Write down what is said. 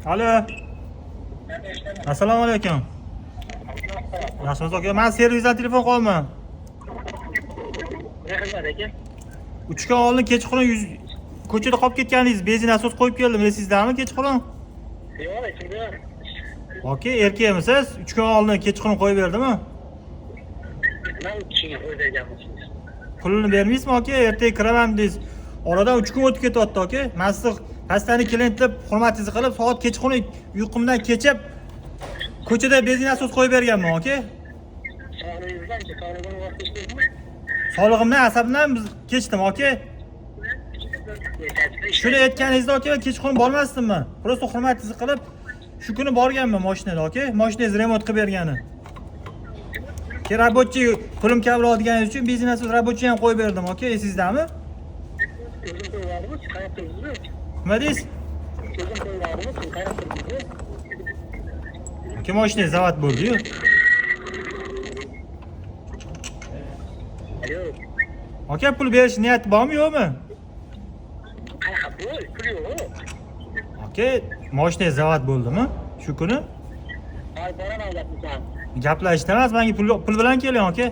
Alo. Assalomu alaykum. Yaxshimisiz, aka? Men servisdan telefon qilyapman. Ne xizmat aka? 3 kun oldin kechqurun yuz ko'chada qolib ketganingiz, benzin nasos qo'yib keldim, esizdami kechqurun? Yo'q, esimda yo'q. Aka, erkakmisiz? 3 kun oldin kechqurun qo'yib berdimi? Nima uchun o'ylaganmisiz? Pulini bermaysizmi, aka? Ertaga kiraman dedingiz. Oradan 3 kun o'tib ketyapti, aka. Men sizni pastani klient deb hurmatingizni qilib, soat kechqurun uyqumdan kechib ko'chada benzin nasos qo'yib berganman, aka. Sog'lig'ingizdanchi, sog'lig'ini voz kechdingizmi? Sog'lig'imdan, asabimdan biz kechdim, aka. Shuni aytganingizda, aka, men kechqurun bormasdimmi? Просто hurmatingizni qilib shu kuni borganman mashinada, aka. Mashinangiz remont qilib bergani. Keyin рабочий pulim kamroq deganingiz uchun benzin nasos рабочий ham qo'yib berdim, aka, esingizdami? O'zim qo'yganimmi? Siz qarab turibsizmi? Nima deysiz? O'zim qo'yganimmi? Siz qarab turibsizmi? Aka, mashinangiz zavod bo'ldi-yu. Alo. Aka, pul berish niyati bormi, yo'qmi? Qanaqa pul? Pul yo'q. Aka, mashinangiz zavod bo'ldimi shu kuni? Hozir boraman gaplashaman. Gaplashishda emas, menga pul bilan keling, aka.